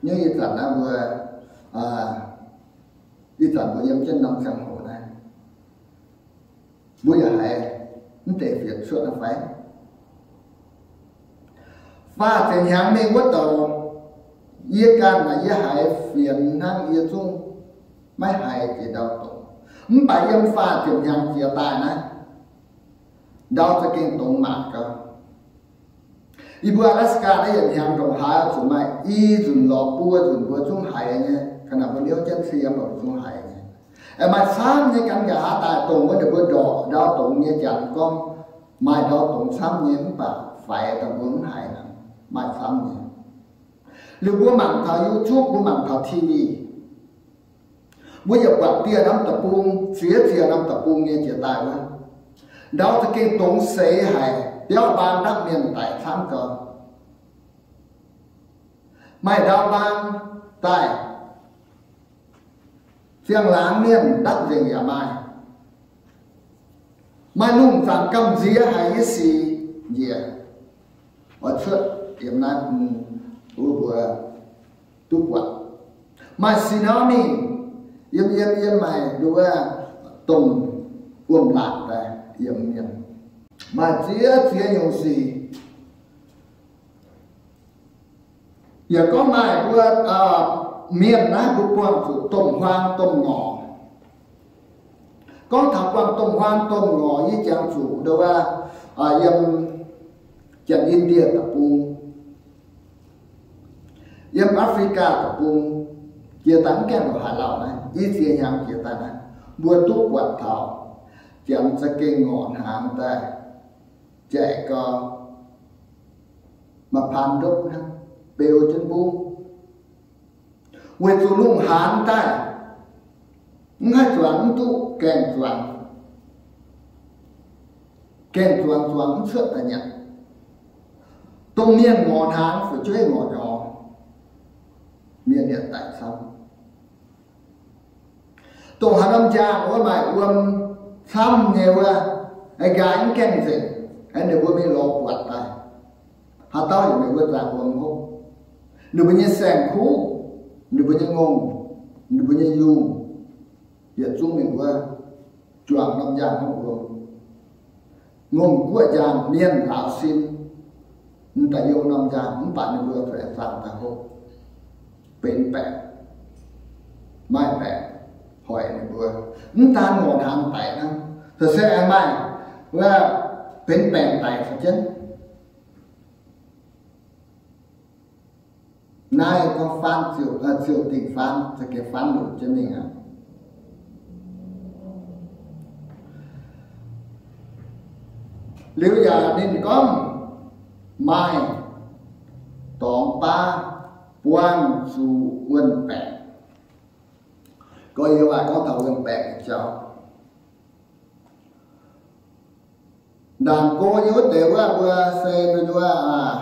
Nyei ih zanc naaiv mbuo, ih zanc mbuo yiem jienv norm ziangh hoc naaiv, mbuo yaac haiz mv deix fienx cuotv naaiv fai? Faah ziepc hnyangx mingh wuov douc, yie ganh naaic yie haiz fienx hnangv, yie zungv maiv haiz jiex ndau dongz. Mv baac yiem faah ziepc hnyangx jiex daaih naaiv, ndau za'gengh dongz mangc gaax. Yie mbuo Alaska naaiv yietc hnyangx ndongc haaix zuqc maaih i nzunc lorz buo nzunc mbuo zungv haiz nyei. Ga'naaiv mbuo niouv jienv cie mbuo zungv haiz nyei. Aengx maaih camv nyei gan nqa'haav daaih dongh wuov ninh mbuo ndorqc ndau dongz nyei janx gorngv maaih ndau dongz camv nyei, mv baac faix daaih mbuo mv haiz. Maaih camv nyei. Liuz mbuo mangc taux YouTube, mbuo mangc taux T V, mbuo yaac buatc dieh norm deic-bung, ziex ziex norm deic-bung nyei jiex daaih wuov, ndau za'gengh dongz seix haic, biauv mbaang ndapv mienh daic camv gau. Maaih ndau mbaang daaih, ziangh laangz mienh ndapv nzengc yaac maaih. Maaih lungh zaangc gamh nziex haic nyei sic njiec oix cuotv yiem naaiv bung wuov mbuo duqv buatc. Maaih tsunami yiem yiem yiem, maaih nduov domh wuom-laatc daaih yiem mienh. Maaih ziex ziex nyungc sic. Yaac gorngv maaih mbuo mienh naaiv mbuo buangh zuqc domh huaang domh ngorc. Gorngv taux buangh domh huaang domh ngorc, yie jangx zuqc nduov yiem Janx-Indie deic-bung, yiem Africa deic-bung, jiex daaih mv gaengh longc haaix lauh naaiv, i ziex hnyangx jiex daaih naaiv, mbuo duqv buatc taux Janx za'gengh ngorc hnaangx daaih, jaic gau, maaih paan ndopv hnangv, beu jienv mbungv. Weic zuqc lungh haanz daaih, mv haih zuangx, mv duqv gaengh zuangx. Gaengh zuangx, zuangx mv cuotv daaih nyanc. Domh mienh ngorc hnaangx fu'jueiv ngorc nyorx, mienh yaac daic camv. Dongh haaix norm njang wuov maaih wuom camv nyei wuov, nqa'haav mv gaengh nzengc, ninh mbuo mingh lorz buatc daaih, haaix dauh yaac mingh wuov zaangc wuom hopv. Ninh mbuo nyei saeng-kuv, ninh mbuo nyei ngongh, ninh mbuo nyei yungh, yietc zungv mingh wuov juangc norm njang hopv wuom. Ngongh guoqv njang mienh lauz sin, m'daaih youh norm njang, mv baac ninh mbuo zuqc aengx zaangc daaih hopv, benx baengc, maaih baengc hoic ninh mbuo. Mv daan ngorc hnaangx daic hnangv, se aengx maaih wuov benx baengc daic caux jienv. Naaiv gorngv faanv ziouc, ziouc dingc faanv, za'gengh faanv lunc jienv mingh aqv. Liuz yaac ninh gorngv maaih dorngx baav buangh zuqc wuon-baengc. Gorngv yie waac gorngv taux wuon-baengc nyei jauv. Ndaangc go nyei wuov deix wuov, mbuo se mbuo nyei wuov,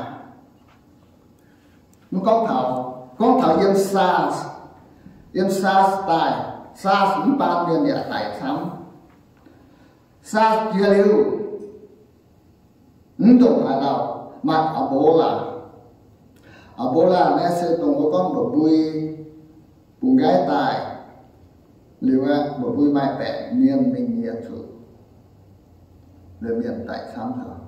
mv gorngv taux, gorngv taux yiem SARS, yiem SARS daaih, SARS mv baan mienh yaac daic camv. SARS jiex liuz, mv ndongc haaix dauh maaih Ebola. Ebola naaiv se dongh mbuo gorngv mba'mbui bungx nqaiv daaih, liuz aeqv, mba'mbui maaih baengc mienh mingh yie zuqc mienh daic camv taux.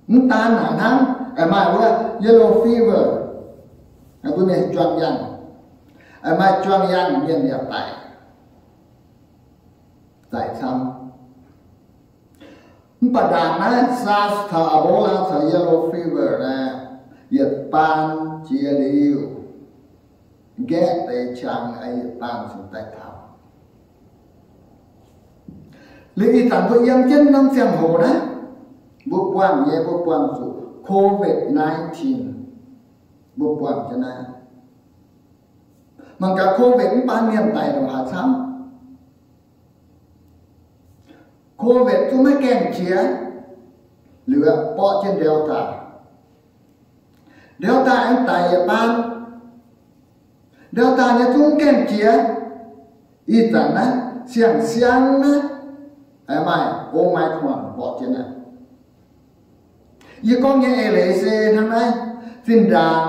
Mv daan naaic hnangv, aengx maaih wuov yellow fever, mbuo mienh juang yangh, aengx maaih juang yangh mienh yaac daic, daic camv. Mv baac ndaangc naaiv SARS caux Ebola caux yellow fever naaiv, yietc baan jiex liuz, nqaeqv deix qangx yietc baan cingx daaih taux. Liuz ih zanc mbuo yiem jienv norm ziangh hoc naaiv, mbuo buangh nyei, mbuo buangh zuqc COVID nineteen, mbuo buangh jienv naaiv. Mangc gaax COVID mv baan mienh daic ndongc haaix camv. COVID zungv maiv gaengh jiex, liuz aeqv, borqv jienv Delta. Delta aengx daic yietc baan. Delta nyei zungv mv gaengh jiex. Ih zanc naaiv siang-siang naaiv, aengx maaih Omicron borqv jienv naaiv. Yie gorngv nyei eix leiz se hnangv naaiv, zinh ndaangc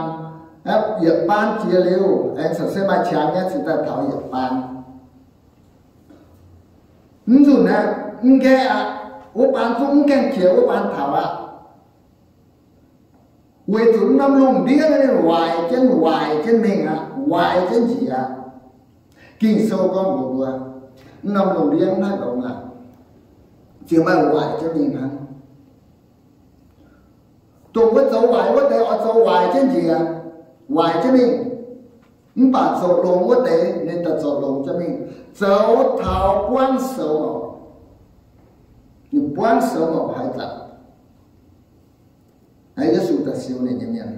yietc baan jiex liuz, aengx caux se maaih qangx nyei cingx daaih taux yietc baan. Mv nzunc aeqv, mv nqaeqv aqv, wuov baan zungv mv gaengh jiex, wuov baan taux aqv. Weic zuqc norm lungh ndiev naaiv ninh waaic jienv, waaic jienv mingh aqv, waaic jienv njiec aqv. Ging-Sou gorngv mbuox mbuo, norm lungh ndiev mv haih longx aqv, ziouc maaih waaic jienv mingh hnangv. Dongh wuov zoux waaic wuov deix oix zoux waaic jienv njiec, waaic jienv mingh. Mv baac zoux longx wuov deix ninh daaih zoux longx jienv mingh, zoux taux buangv soux mouc. Ninh buangv soux mouc haaix zanc, Yesu daaih siou ninh nyei mienh.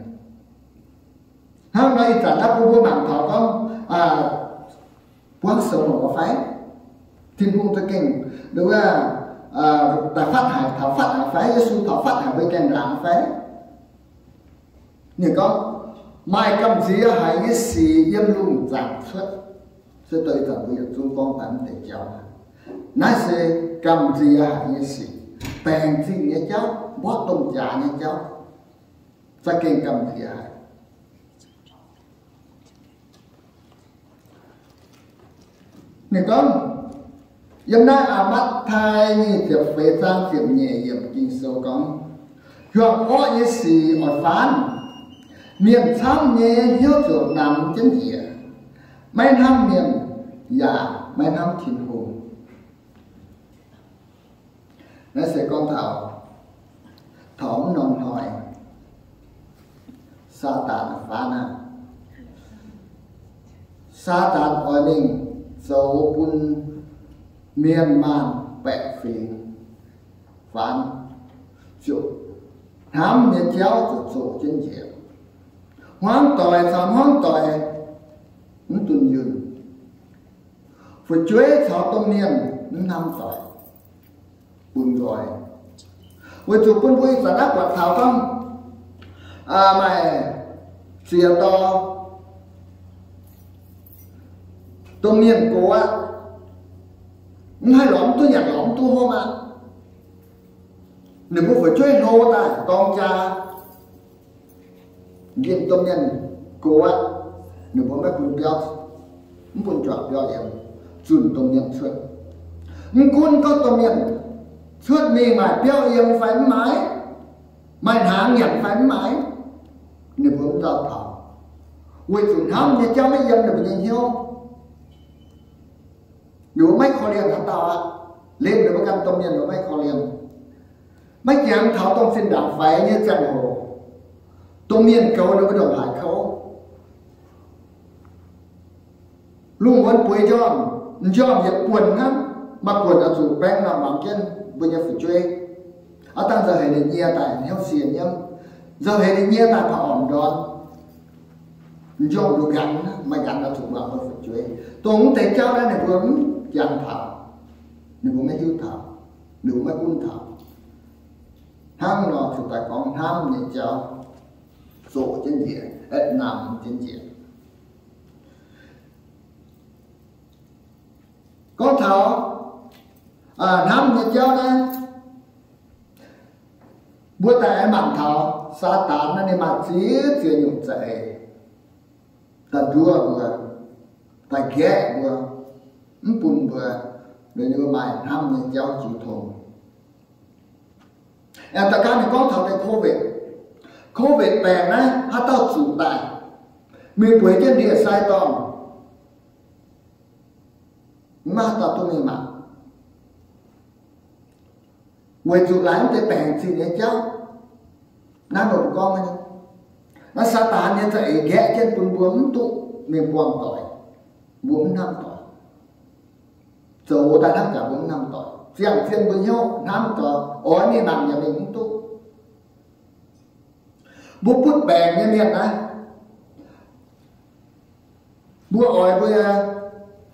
Hnangv nor ih zanc naaiv bun mbuo mangc taux gorngv, buangv soux mouc fai? Tin-Hungh za'gengh wuov, daaih fatv haic, taux fatv haic fai? Yesu taux fatv haic mbuo gaengh ndaangc fai? Ninh gorngv, maaih gamh nziex haic nyei sic yiem lungh zaangc cuotv. Se deix ih zanc mbuo yietc zungv gorngv daaih mv deix jauv. Naaiv se gamh nziex haic nyei sic, baengc zingh nyei jauv, mborqv domh jaax nyei jauv, za'gengh gamh nziex haic. Ninh gorngv, yiem naaiv Matv^taai nyic ziepc feix zaang ziepc nyeic yiemc Ging-Sou gorngv, juang-orqv nyei sic oix faanv. Mienh camv nyei hnyouv ziouc namx jienv njiec, maiv hnamv mienh yaac maiv hnamv Tin-Hungh. Naaiv se gorngv taux, taux mv norm hnoi, Saadaan faanv aqv. Saadaan oix mingh zoux bun mienh maanh baeqc fingx faanv, ziouc hnamv nyei jauv ziouc zoqc jienv njiec. Hmuangv doic caux hmuangv doic mv dunh yunh. Fu'jueiv caux domh mienh mv hnamv doic, bun nqoi. Weic zuqc bun mbuo ih zanc naaiv buatc taux gorngv, maaih ziex dauh domh mienh gox aqv, mv haih lorz mv duqv nyanc, lorz mv duqv hopv aqv. Ninh mbuo fu'jueiv hlo daaih dorng jaa, nqemh domh mienh gox aqv. Ninh mbuo maiv bun biauv, mv bun juangc biauv yiem, zunh domh mienh cuotv. Mv gunv gorngv domh mienh cuotv mingh maaih biauv yiem fai mv maaih, maaih hnaangx nyanc fai mv maaih, ninh mbuo mv nzauh taux, weic zuqc hnamv nyei jauv maiv yiem ninh mbuo nyei hnyouv. Ninh mbuo maiv korv-lienh haaix dauh aqv. Liemh ninh mbuo ganh domh mienh maiv korv-lienh, maiv jangx taux dongh zinh ndaangc faix nyei ziangh hoc, domh mienh goux ninh mbuo ndongc haaix kouv. Lungh muonz bueix njormh, njormh yietc buonc hnangv, maaih buonc oix zuqc baeng nor muangx jienv mbuo nyei fu'jueiv. Aav dangh nzauh heix ninh nyie daaih hnyouv sie nyiemv, nzauh heix ninh nyie daaih paav orn ndorn. Njormh nqanx, maaih nqanx oix zuqc muangx mbuo fu'jueiv. Dongh mv deix jauv naaiv ninh mbuo mv jangx taux, ninh mbuo maiv hiuv taux. Liuz maiv gunv taux. Hnangv nor ziouc daaih gorngv hnamv nyei jauv zoqc jienv njiec, aeqv, namx jienv njiec. Gorngv taux hnamv nyei jauv naaiv, mbuo daaih aengx mangc taux Saadaan naaiv, ninh maaih ziex ziex nyungc za'eix daaih nduov mbuo, daaih nqaeqv mbuo, mv bun mbuo, mbuo maaih hnamv nyei jauv jiu tong. Aengx da'ganh ninh gorngv taux deix COVID, COVID baengc naaiv haaix dauh zuqc daaih, mingh bueix jienv ndie-sai dorngh, mv maaih haaix dauh duqv mingh mangc, weic zuqc laaix mv deix baengc zingh nyei jauv. Naaiv mbuo gorngv naaiv Saadaan nyei za'eix nqaeqv jienv bun mbuo mv duqv mingh buangh doic, mbuo mv hnamv doic. Zoux daaih hnangv jaax mbuo mv hnamv doic, ziangh zien mbuo hnyouv hnamv gau, oix mingh mangc yaac mingh mv duqv. Mbuo butv baengc nyei mienh naaiv, mbuo oix mbuo nyei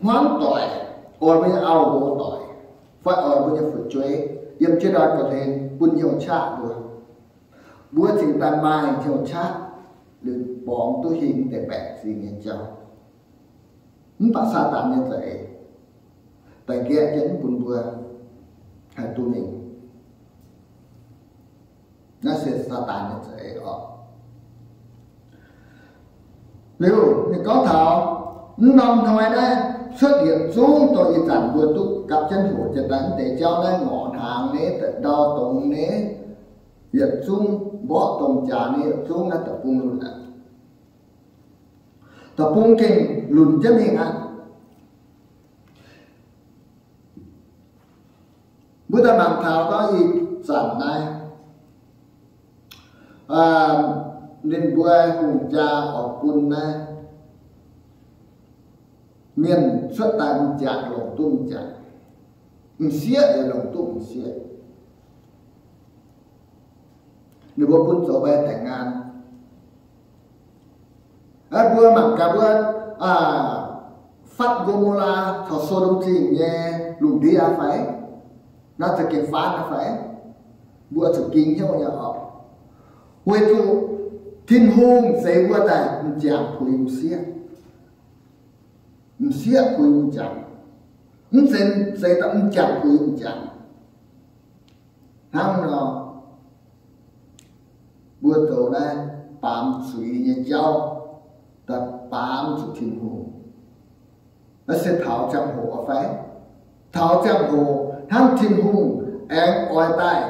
hmuangv doic, oix mbuo nyei auv-nqox doic, fai oix mbuo nyei fu'jueiv yiem jienv ndau ga'hlen bun hnyouv qaqv mbuo. Mbuo cingx daaih maaih hnyouv qaqv liuz borngz duqv hingh deix baengc zingh nyei jauv. Mv baac Saadaan nyei za'eix daaih nqaeqv jienv mv bun mbuo haih duqv mingh. Naaiv se Saadaan nyei za'eix oc. Liuz ninh gorngv taux mv norm hnoi naaiv cuotv yietc zungv dongh ih zanc mbuo duqv gapv jienv hoqc jiex daaih mv deix jauv naaiv, ngorc hnaangx nyei, da'ndau dongz nyei, yietc zungv mborqv domh jaax nyei, yietc zungv naaiv deic-bung lunx aqv. Deic-bung gengh lunx jienv mingh aqv. Mbuo daaih mangc taux gorngv ih zanc naaiv, ninh mbuo hungh jaa oix bun naaiv mienh cuotv daaih m'jangc longc duqv m'jangc, m'sieqv yaac longc duqv m'sieqv. Ninh mbuo bun zoux ใบแต่งงาน. Mbuo mangc gaax mbuo fatv Go^mo^laa caux So^ndom Zingh nyei lungh ndiev aqv fai? Naaiv za'gengh faanv aqv fai? Mbuo zuqc ging hnyouv nyei oc. Weic zuqc Tin-Hungh zeix mbuo daaih m'jangc puix m'sieqv. M'sieqv puix m'jangc. Mv zeiz, zeix daaih m'jangc puix m'jangc. Hnangv nor, mbuo zoux naaiv baamz zuiz nyei jauv daaih baamz zuqc Tin-Hungh. Naaiv se taux ziangh hoc aqv fai? Taux ziangh hoc hnangv Tin-Hungh aengx oix daaih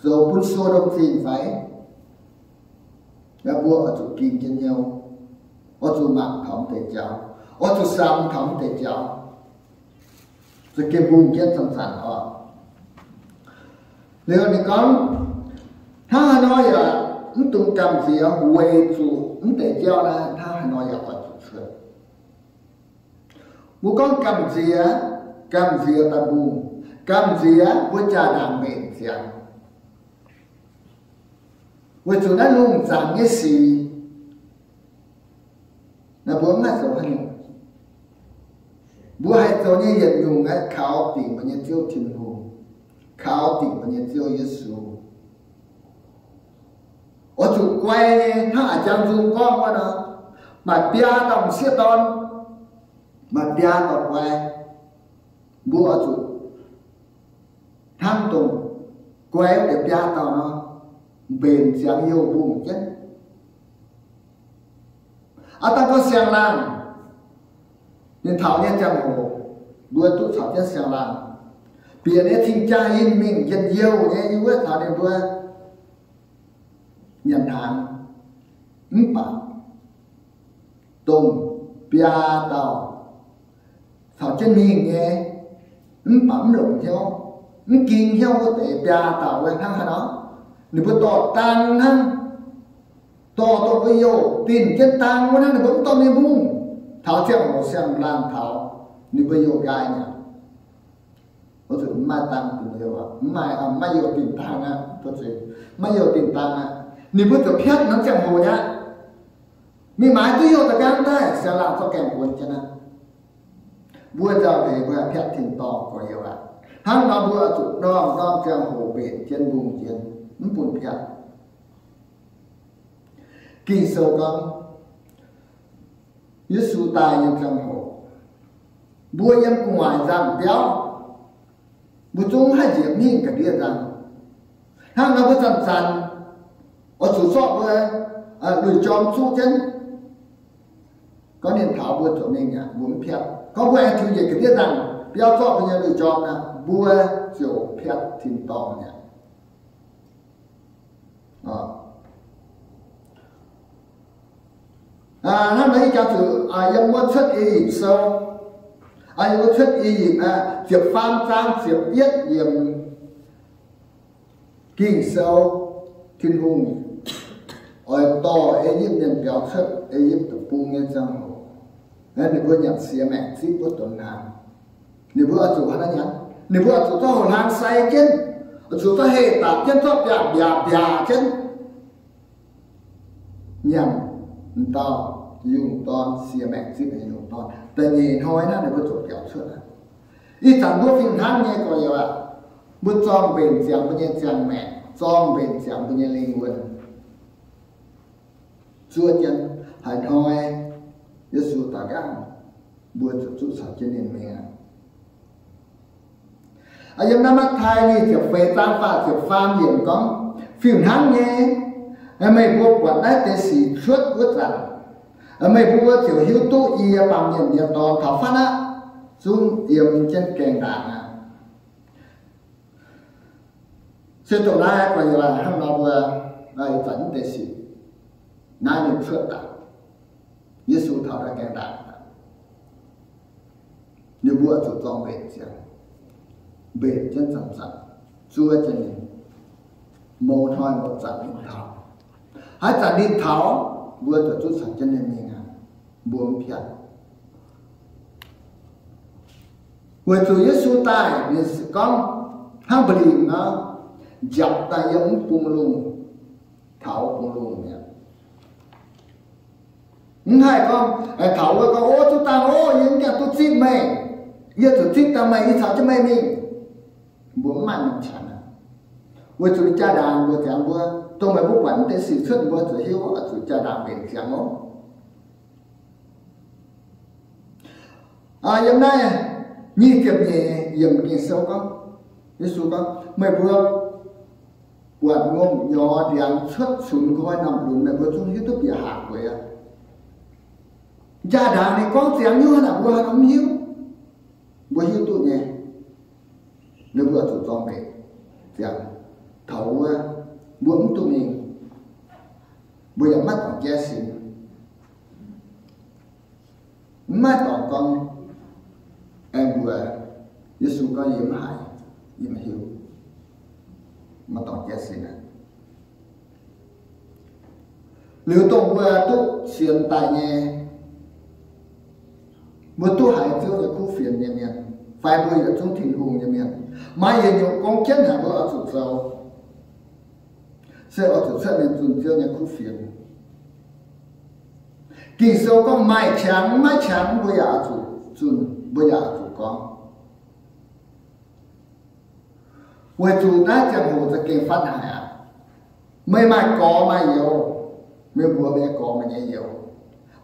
zoux bun So^ndom Zingh fai? Naaiv mbuo oix zuqc ging jienv hnyouv, oix zuqc mangc taux mv deix jauv, oix zuqc samx taux mv deix jauv. Za'gengh mbungh jienv zanc-zanc oc. Liuz ninh gorngv, hnangv haaix nor yaac mv dungx gamh nziex weic zuqc mv deix jauv naaiv hnangv haaix nor yaac oix zuqc cuotv. Mbuo gorngv gamh nziex, gamh nziex daaih mbungh, gamh nziex mbuo jaa-ndaangc mbenc ziangx. Weic zuqc naaiv lungh zaangc nyei sic, naaiv mbuo mv haih zoux haaix nyungc. Mbuo haih zoux nyei yietc nyungc aeqv, kaux dingc mbuo nyei Ziouv Tin-Hungh, kaux dingc mbuo nyei Ziouv Yesu. Oix zuqc guai nyei, hnangv a'jang nzung gorngv wuov nor, maaih biaa dauh m'sieqv dorn, maaih biaa dauh guai. Mbuo oix zuqc hnangv dongh guai wuov deix biaa dauh nor, mbenc ziangx youh mbungh jienv. Aav dangh gorngv siang-laangh, ninh taux nyei ziangh hoc, mbuo duqv caux jienv siang-laangh, bieqc nyei cing-jaa yinh mingh njien-youh nyei, yie wuov taux ninh mbuo nyanc hnaangx. Mv baac dongh biaa dauh caux jienv mingh nyei, mv baac mv longc hnyouv, mv ging hnyouv wuov deix biaa dauh wuov hnangv haaix nor, ninh mbuo dorh dang hnangv, dorh dongh mbuo youh dinh jienv dang wuov hnangv, ninh mbuo mv dorh mingh mbungh. Taux ziangh hoc siang-laangh taux, ninh mbuo youh nqaai mi'aqv. Oix zuqc mv maaih dang dinh youh, mv maaih, mv maaih youh dinh dang aqv, mv maaih youh dinh dang aqv. Ninh mbuo zuqc piatv norm ziangh hoc aqv. Mingh maaiz duqv youh da'gaang daaih, siang-laangh zorqv gaengh buonc jienv aqv. Mbuo nzauh heix mbuo piatv tin-dorngh gorx-youz aqv. Hnangv nor mbuo oix zuqc norm-norm ziangh hoc mbenc jienv mbungh jienv, mv bun piatv. Ging-Sou gorngv, Yesu daaih nyei ziangh hoc, mbuo yiem gu'nguaaic nzangv-biauv, mbuo zungv haih njiec hingh ga'ndiev nzangv. Hnangv nor mbuo zanc-zanc oix zuqc zorqv mbuo lui-jorm zuqv jienv. Gorngv ninh taux mbuo zuqc mingh aqv, mbuo mv piatv. Gorngv mbuo aengx tiux njiec ga'ndiev nzangv-biauv zorqv mbuo nyei lui-jorm aqv, mbuo ziouc piatv tin-dorngh mi'aqv. Hnangv naaiv ih jaax zuqc yiem wuov Cuotv I^yipv Sou, yiem wuov Cuotv I^yipv ziepc faam zaang ziepc yietv yiemc Ging-Sou, Tin-Hungh oix dorh E^yipv Mienh biaux cuotv E^yipv Deic-Bung nyei ziangh hoc, ninh mbuo nyanc siex maengc zipv wuov donx hnaangx. Ninh mbuo oix zuqc hnangv naaiv nyanc. Ninh mbuo oix zuqc zorqv houx-hlaang sai jienv, oix zuqc zorqv heh daapc jienv, zorqv biaav mbiaac mbiaac jienv nyanc m'dauh yungh dorn, siex maengc zipv nyei yungh dorn. Da'nyeic hnoi naaiv ninh mbuo ziouc biaux cuotv aqv. Ih zanc mbuo fih hnangv nyei gorx-youz aac, mbuo zorng mbenc ziangx mbuo nyei ziangh maengc, zorng mbenc ziangx mbuo nyei lingh wuonh, zuov jienv haaix hnoi Yesu daaih nqaang, mbuo ziouc zuqc caux jienv ninh mingh aqv. Yiem naaiv Matv^tai nyic ziepc feix zaang faah ziepc faam yiemc gorngv, Fih hnangv nyei, meih mbuo buatc naaiv deix sic cuotv wuov zanc, meih mbuo ziouc hiuv duqv yie, Baamh Mienh nyei Dorn, taux fatv aqv, zungv yiem jienv gaengh ndaangc aqv. Se dongh naaiv gorx-youz hnangv nor mbuo ih zanc mv deix sic, naaiv ninh cuotv daaih, Yesu taux daaih gaengh ndaangc, ninh mbuo zuqc zorng mbenc ziangx, mbenc jienv zanc-zanc, zuov jienv ninh, mouz hnoi mouz zanc ninh taux. Haaix zanc ninh taux, mbuo ziouc zuqc caux jienv ninh mingh aqv. Mbuo mv piatv. Weic zuqc Yesu daaih ninh gorngv hnangv mba'lingc nor, njapc daaih yiem mv bung lungh, taux bung lungh mi'aqv. Mv haih gorngv, taux wuov gorngv, Ov, zuqc dangh ov, yie mv gaengh duqv zipv meih. Yie zuqc zipv dangh meih, yie caux jienv meih mingh. Mbuo mv maaih norm qanx aqv. Weic zuqc jaa-ndaangc mbuo ziangx mbuo, dongh meih mbuo buatc mv deix sic cuotv, mbuo zuqc hiuv oix zuqc jaa-ndaangc mbenc ziangx oc. Yiem naaiv nyic ziepc nyeic yiemc Ging-Sou gorngv, Yesu gorngv, Meih mbuo buatc ngongh nyorx ndiangx cuotv cunx nqoi normh lunx, meih mbuo zungv hiuv duqv bieqc haac gueix aqv. Jaa-ndaangc ninh gorngv ziangx nyungc naaic mbuo haaix norm mv hiuv. Mbuo hiuv duqv nyei, ninh mbuo zuqc zorng mbenc ziangx. Taux wuov mbuo mv duqv mingh, mbuo yaac maiv dorngc jaiv sin, maiv dorngc gorngv aengx mbuox Yesu gorngv, Yie mv haiz, yie maiv hiuv. Maiv dorngc jaiv sin aqv. Liuz dongh mbuo duqv sienx daaih nyei, mbuo duqv haiz Ziouv nyei kuv fienx nyei mienh, fai mbuo yietc zungv Tin-Hungh nyei mienh, maaih yietc nyungc gong jienv haic mbuo oix zuqc zoux, se oix zuqc cuotv mingh zunh Ziouv nyei kuv fienx. Ging-Sou gorngv, Maaih qangx maiv qangx mbuo yaac oix zuqc zunh, mbuo yaac oix zuqc gorngv. Weic zuqc naaiv ziangh hoc za'gengh fatv haic aqv. Meih maaih gorx maaih youz, meih mbuox meih nyei gorx meih nyei youz,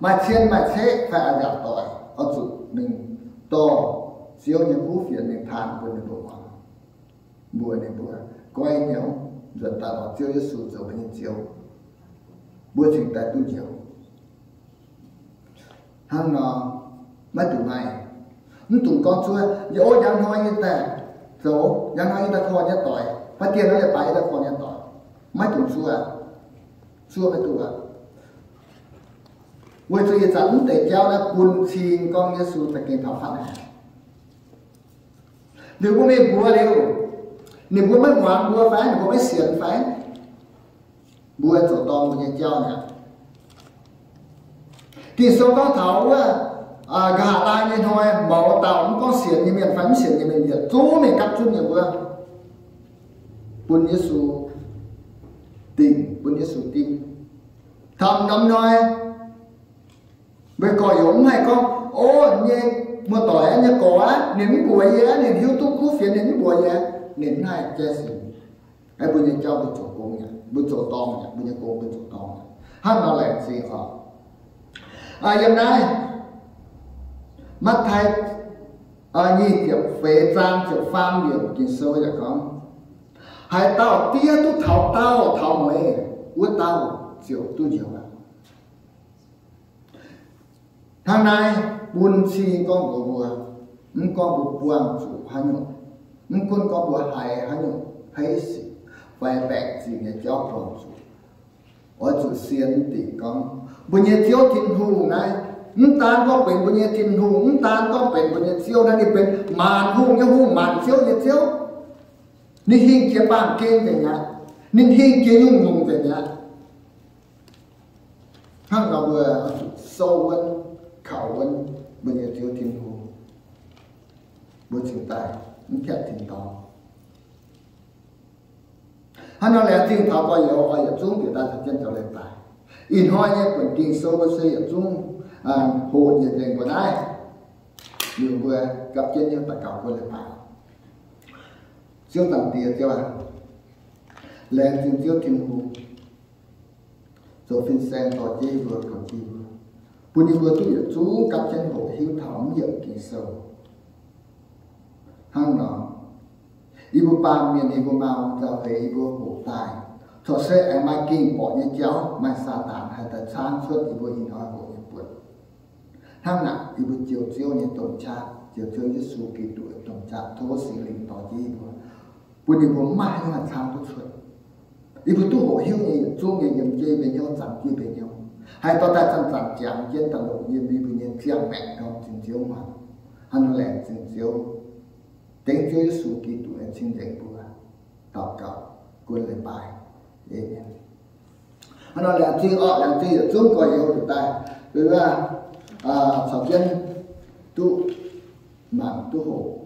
maaih cien maaih ceqv fai a'nziaauc doic, oix zuqc mingh dorh Ziouv nyei kuv fienx mingh taan bun ninh mbuo muangx. Mbuox ninh mbuo, Goiv hnyouv nzuonx daaih lorz Ziouv Yesu zoux mbuo nyei Ziouv, mbuo cingx daaih duqv njoux. Hnangv nor, maiv dungx maaih, mv dungx gorngv zuov, Yie o njang hnoi yie daaih zoux, njang hnoi yie daaih korv nyei doic, fai dieh hnoi leiz-baaix yie daaih korv nyei doic. Maiv dungx zuov, zuov maiv duqv aqv. Weic zuqc ih zanc mv deix jauv naaiv bun cing gorngv Yesu za'gengh taux fatv haic. Liuz mbuo mingh mbuox liuz, ninh mbuo maiv muangx mbuo fai, ninh mbuo maiv sienx fai, mbuo zoux dorn mbuo nyei jauv mi'aqv. Ging-Sou gorngv taux wuov nqa'haav laai nyei hnoi, mouz dauh mv gorngv sienx nyei mienh fai mv sienx nyei mienh yietc zungv mingh gapv zunv nyei wuov, bun Yesu dingc, bun Yesu dimv. Taux norm hnoi, mbuo gorx-youz mv haih gorngv, O, nyei Muoz-doic nyei gorx aqv, ninh mv mbuox yie, ninh hiuv duqv kuv fienx ninh mv mbuox yie, ninh mv haih jaiv sin. Mbuo nyei jauv mbuo zoux gong aqv, mbuo zoux dorngc aqv, mbuo nyei gong mbuo zoux dorngc aqv. Hnangv nor laengz zingh oc. Yiem naaiv Matv^taai nyic ziepc feix zaang ziepc faam yiemc Ging-Sou yaac gorngv, haaix dauh diev duqv taux daauh taux mueiz, wuov dauh ziouc duqv njoux aqv. Hnangv naaiv bun cing gorngv mbuox mbuo, mv gorngv mbuo buangh zuqc haaix nyungc, mv gunv gorngv mbuo haiz haaix nyungc hei sic fai baeqc zingc nyei jauv buangh zuqc, oix zuqc sienx dingc gorngv mbuo nyei Ziouv Tin-Hungh naaiv, mv daan gorngv benx mbuo nyei Tin-Hungh, mv daan gorngv benx mbuo nyei Ziouv naaiv, ninh benx maanc hungh nyei Hungh, maanc ziouv nyei Ziouv. Ninh hingh jiex baamh gen nzengc aqv. Ninh hingh jiex nyungc-nyungc nzengc aqv. Hnangv nor mbuo sou wuonv, kaux wuonv mbuo nyei Ziouv Tin-Hungh, mbuo cingx daaih mv kaeqv tin-dorngh. Hnangv nor laengz zingh taux gorx-youz oix yietc zungv bieqc daaih caux jienv zoux leiz-baaix. Ih hnoi nyei buonc Ging-Sou mbuo se yietc zungv hoqc njiec nzengc mbuo naaiv. Liuz mbuo gapv jienv hnyouv daux gaux guon leiz-baaix. Ziouv Zaangc Diex, Ziouv aac, laengz zingh Ziouv Tin-Hungh zoux fin-saeng dorh jienv yie mbuo, korv-lienh yie mbuo, bun yie mbuo duqv yietc zungv gapv jienv hoqc hiuv taux mv yiemc Ging-Sou. Hnangv nor, yie mbuo baamh mienh, yie mbuo maah, zaux heix yie mbuo hoqc daaih, corc se aengx maaih gengh borqc nyei jauv, maaih Saadaan haih daaih caangv cuotv yie mbuo ih hnoi hoqc nyei buonc. Hnangv naaic, yie mbuo joux Ziouv nyei domh qaqv, joux Ziouv Yesu Giduc domh qaqv, tov Singx Lingh dorh jienv yie mbuo, bun yie mbuo mv maaih haaix nyungc haih caangv duqv cuotv. Yie mbuo duqv hoqc hiuv nyei yietc zungv nyei yiem jienv yie mbuo hnyouv, zanc jienv yie mbuo hnyouv, haih dorh daaih zanc-zanc jangx jienv daaih longc yiem yie mbuo nyei ziangh maengc ndorm zinh Ziouv muangx. Hnangv nor laengz zingh Ziouv, dengv Ziouv Yesu Giduc nyei cing-nzengc mbuo daux gaux guon leiz-baaix. Aamen. Hnangv nor laengz zingh orqc, laengz zingh yietc zungv gorx-youz nduqc daaih, beiv waac caux jienv duqv mangc duqv hoqc.